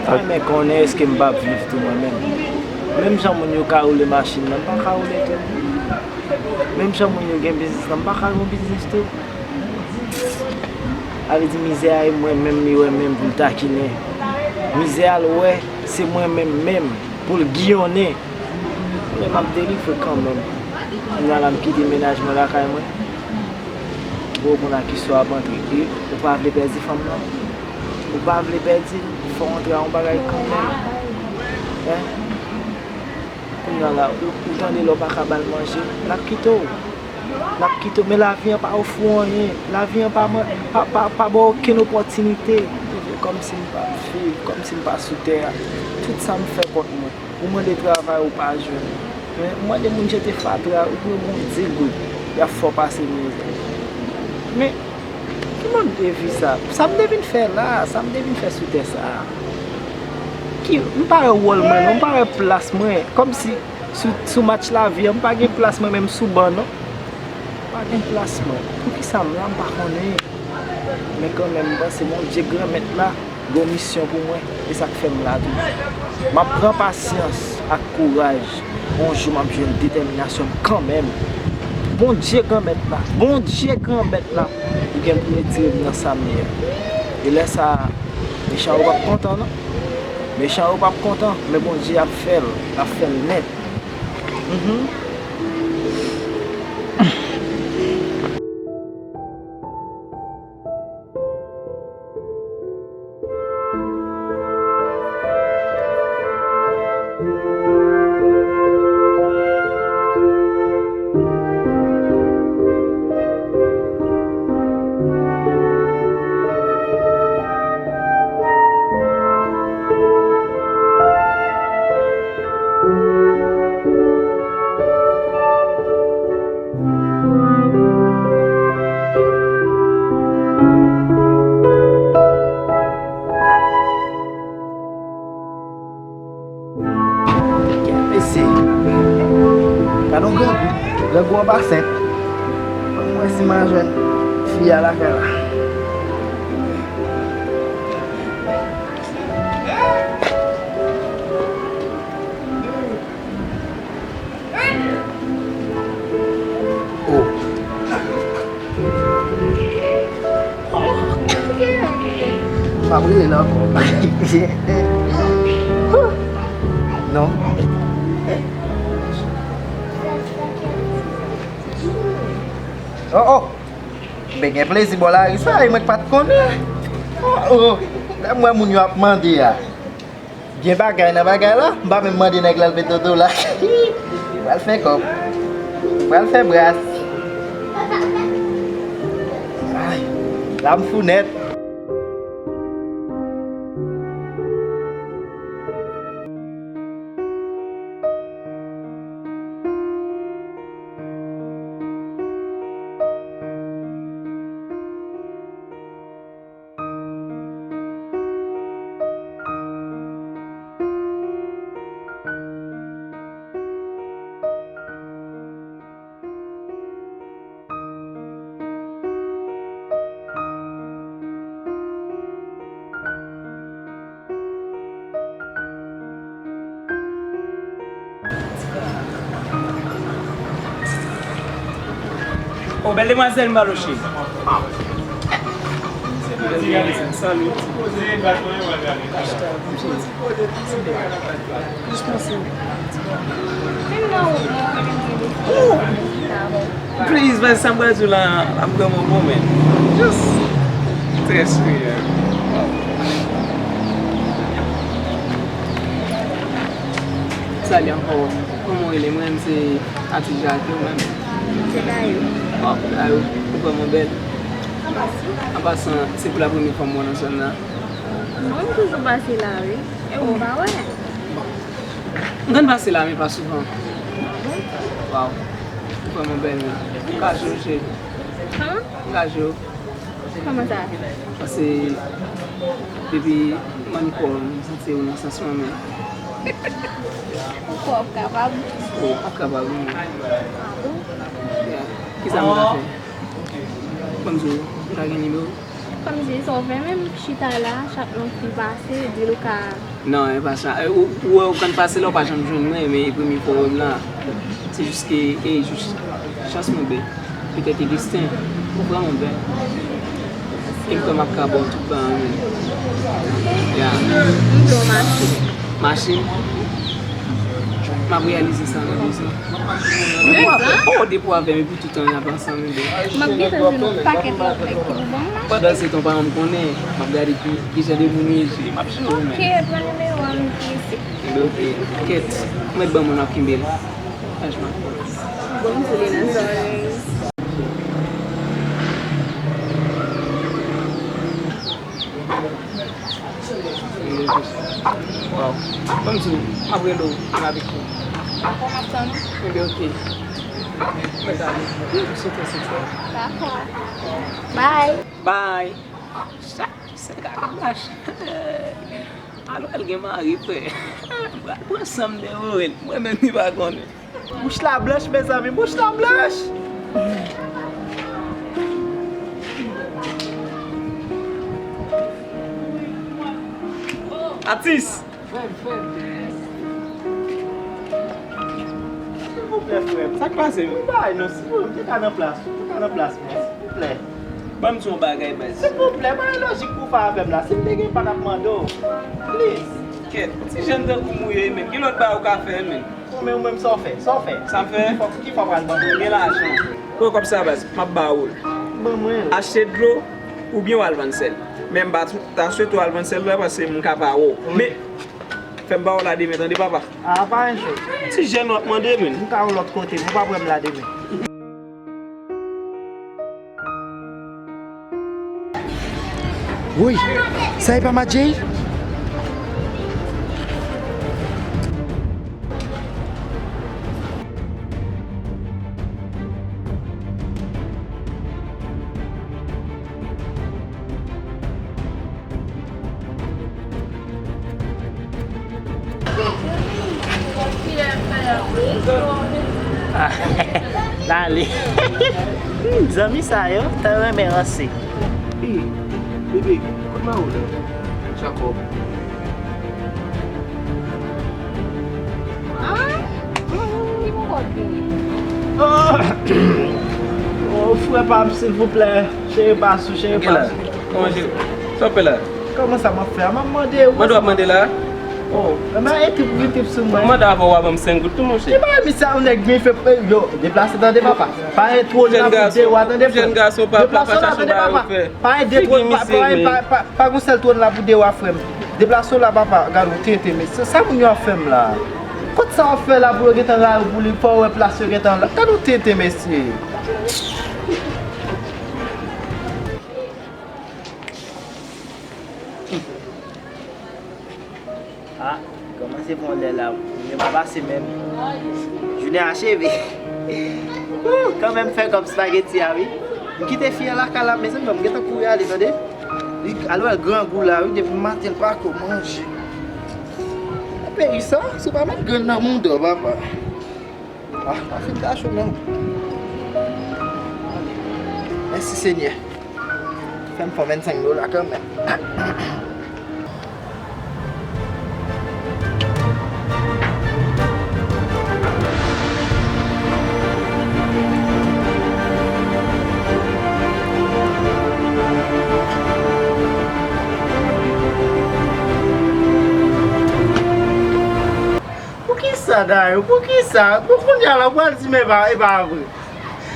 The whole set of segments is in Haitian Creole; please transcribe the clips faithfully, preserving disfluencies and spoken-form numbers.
Pa renmen konnen èske m p ap viv tou mwen menm. Menm jan moun yo ka woule machin nan, m pa ka woule tou. Menm jan moun yo gen biznis nan, m pa ka gen biznis tou. Sa vle di mizè a e mwen menm li wè menm pou l takinen. Mizè a l wè se mwen menm menm pou l giyonnen. Kounye a m ap delivre kanmenm. Kounye a la m kite mennaj mwen lakay mwen. Ou konn a kisa w ap antre. E ou pa vle pèdi fanm nan. Ou pa vle pèdi l. Fò w antre a yon bagay kanmenm. Hein? Kounye a la, ou, ou tande lè w pa ka ba l manje, l ap kite w. L ap kite w, men lavi an pa ofri w anyen. Lavi an pa, pa, pa, pa ba w okenn opòtinite. Kòmsi m p ap viv, kòmsi m pa sou tè a. Tout sa m fè kont mwen. Ou mande travay, ou pa jwenn. Men, ou mande moun jete fatra, ou pran bon de goud, y ap fè w pase mizè. Men, ki mòd de vi sa? Sa m te vin fè la? Sa m te vin fè sou tè sa? Ki, m pa wè wòl mwen, non, m pa wè plas mwen. Kòmsi sou, sou match lavi an, m pa gen plas mwen menm sou ban, non. M pa gen plas mwen. Poukisa m la, m pa konnen. Men kanmenm, m panse Bondye Granmèt la gen yon misyon pou mwen, e sa k fè m la tou. M ap pran pasyans ak kouraj. Yon jou m ap jwenn detèminasyon m kanmenm. Bondye Granmèt la, Bondye Granmèt la, li gen pou retire m nan sa m ye a. E lè sa a, mechan yo p ap kontan, non. Mechan yo p ap kontan, men Bondye ap fè l, l ap fè l nèt. Mhm. Mesye, gade yon grangou, grangou an pa senp. Ban m wè si m a jwenn fi a lakay la. Oh. M ap rele l ankò. Non. Oh, oh. M ben gen plezi bò lari sa, e mwen k pa t konnen. Oh, oh. Lè m wè moun yo ap mande a. Gen bagay nan bagay la, m pa menm mande nèg la l mete dola. Pral fè kòb. Pral fè bras. Ay, la m fou nèt. Oh, bèl demwazèl m baloche. Salut. Jis panse. Oh! Please, baz, sa m pral di w la, ap vrèman bon, men. Just trè sou, yeah. Salut ankò. Kòman w rele? Mwen, se Atis Jacques, ou menm? Se Dayou. Oh, Dayou, ou vrèman bèl. An pasan. An pasan, se pou la premye fwa m wè w nan zòn nan? Non, m toujou pase la, wi. E ou pa wè? Bon. M konn pase la, men pa souvan. Waw. Ou vrèman bèl, men. M ka jwe w, cheri. Kòman? M ka jwe w. Kòman sa? Paske depi m annik wè w, m santi ou nan sans mwen menm. Ou kwè w ap kapab? Ou p ap kapab, non. Ah bon? Yeah. Kisa m ka fè? Ban m di w, m ka gen nimewo w? Mezanmi, sa w fè menm chita la, chak lè yon fi pase, di l ou ka. Non, e pa sa. E, ou, ou wè, ou konn pase la, ou pa janm jwenn mwen, men e premye fwa w wè m la. Se jis ke, e jis chans mwen bèl. Petèt e desten. Ou vrèman bèl. E m kwè m ap ka ba w tout bagay menm. Ya. M di w machin. Machin? M ap reyalize sa nan de zan. Depi w avè m, oh, depi w avè m, epi tout tan n ap ansanm, bebe. M ap gentan jwenn yon pakèt lòt nèg ki pou ban m machin. Pandan se tan, pa janm konnen, m ap gade ki, ki jan de moun ou ye, m ap chanje w menm. Ok, pran nimewo a m ki isit. Ebyen, ok. Kèt, ou mèt ban mwen, m ap kenbe l. Franchman. Bon, m tou li nan zòrèy. Waw. Ban m di w, m ap rele w, m avèk ou. Dakò, m ap tann ou. Ebyen, ok. Mwen ta ale. M sot ansanm sa. Dakò. Bye. Bye. Chak se ka mache. Alò, l gen mari, frè. Pral pran san m dewoure l. Mwen menm, li pa konnen. Bouch la blanch, mezanmi, bouch la blanch! Atis! Frè m, frè m. Silvouplè, frè m, sa k pase? Mwen bay non, silvouplè, mwen te ka nan plas ou, mwen te ka nan plas mwen, silvouplè. Ban m di yon bagay, baz. Silvouplè, pa gen lojik pou w fè avè m la. Si m te gen pa, n ap mande w. Please. Kèt, ti jèn tankou m ou ye, men. Gen lòt bagay ou ka fè, men. Ou menm, ou menm, sa w fè? Sa w fè? Sa m fè? Ki fò, ki fò w pral ban mwen? Gen lajan. Pran kòb sa, baz, m ap ba ou l. Ban mwen l. Achte dlo, oubyen w al vann sèl. Men m pa t, ta swete w al vann sèl vre, paske m ka pa wè w. Wi. Men, fè m ba w la demen, tande, papa. A, pa gen cho. Ti jèn w ap mande, men. M ka yon lòt kote, men w p ap wè m la demen. Woy, sa e pa Madjey? Dale. Zanmi sa yo, ta renmen ranse. Ey, bebe, kote mari w la? Jacob. Ah, li poko vini. Oh, frè pa m, silvouplè. Cheri pa sou, cheri pa sou. Kòman w ye? Sa w fè la? Kòman sa m ap fè a? M ap mande w. Mande w ap mande la? Oh, men ekri pou ekri sou mwen. Mande avan w a ban m senk goud tou, monchè. Ki bagay misye a, yon nèg vin fè, yo, deplase tande papa. Pa gen twòn la pou de wa tande frè. Jèn gason pa, pa, pa chache yon bagay ou fè. Pa gen de twòn, pa, pa, pa, pa gon sèl twòn la pou de wa frè m. Deplase w la papa, gade yon tenten mesye. Sa moun yo ap fè m la. Kot sa w ap fè la pou yo gentan rayi w pou li, fò w wè plas yo gentan la. Gade yon tenten mesye. Ah, kòmanse pran lè la. Jounen pa pase menm. Jounen acheve. Wouh, kanmenm fè kòb spageti a wi. M kite fi an lakay la, mezanmi, m gentan kouri ale, tande. Li al wè grangou la, wi, depi maten l pako manje. Peyi sa, se pa met grenn nan mouda w, papa. Ah, pa fin gason non. Mèsi Senyè. Fè m fè vennsenk dola kanmenm. Poukisa, Dayou? Poukisa? Bon, kounye a la, ou pral di m e pa, e pa vre.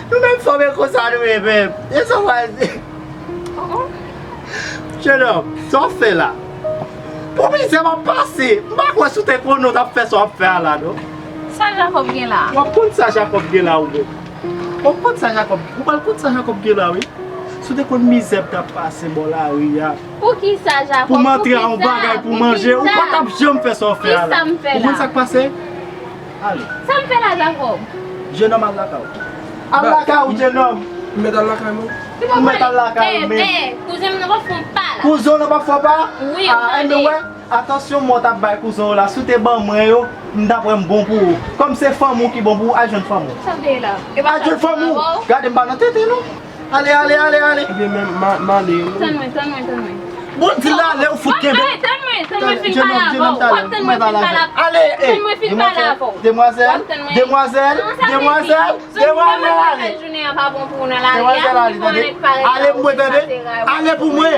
Nou menm fòme konsa nou ye menm. E sa w pral di? Jennòm, sa w fè la? Pou mizè m ap pase. M pa kwè si w te konnen w t ap fè sa w ap fè a la, non. Sa Jacob gen la? W ap konn sa Jacob gen la ou menm. W ap konn sa Jacob, ou pral konn sa Jacob gen la, wi. Si w te konn mizè m t ap pase bò lari a. Poukisa, Jacob? Pou m antre a yon bagay pou manje, ou pa t ap janm fè sa w fè a la. Kisa m fè la? Ou konn sa k pase? Ale. Sa m fè la, Jacob? Jennòm, al lakay ou. Al lakay ou, jennòm. M mèt al lakay mwen. Ou mèt al lakay ou menm. Kouzen m nan pa fè w pa la. Kouzen w nan pa fè w pa? Wi, ou tande. Atansyon, mò t ap bay kouzen w la, si w te ban mwen yo, m t ap wè m bon pou ou. Kòm se fanmi w ki bon pou ou, al jwenn fanmi w. Sa w te ye la? Al jwenn fanmi w. Gade m pa nan tenten non. Ale, ale, ale, ale. Ebyen, men, m a, m ale. Tann mwen, tann mwen, tann mwen. Bon, di l ale, ou fout kenbe. Tann mwen, tann mwen, tann mwen fin pale avè w. Tann mwen fin pale avè w. Ale, e, Tann mwen fin pale avè w. Demwazèl, demwazèl, demwazèl, demwazèl, ale. Jounen an pa bon pou ou nan lari a. Demwazèl, ale, tande. Ale pou mwen, tande. Ale pou mwen.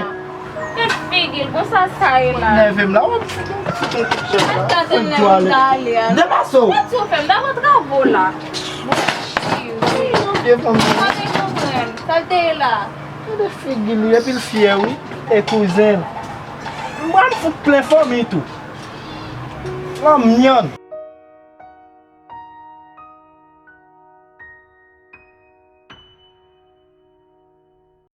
Gad figi l, bon, sa sa ye la. Nève m la, w ap fout yon kout pye la. Tann nèg sa ale a. Depase w. Gad sa w fè m, dabò travo la. Bon, chire. Byen fanm. Pa te konprann. Sa l te ye la. Gade figi li, epi l fyè, wi. E kouzen. M pral fout plen fanmi tou. Lanmyann.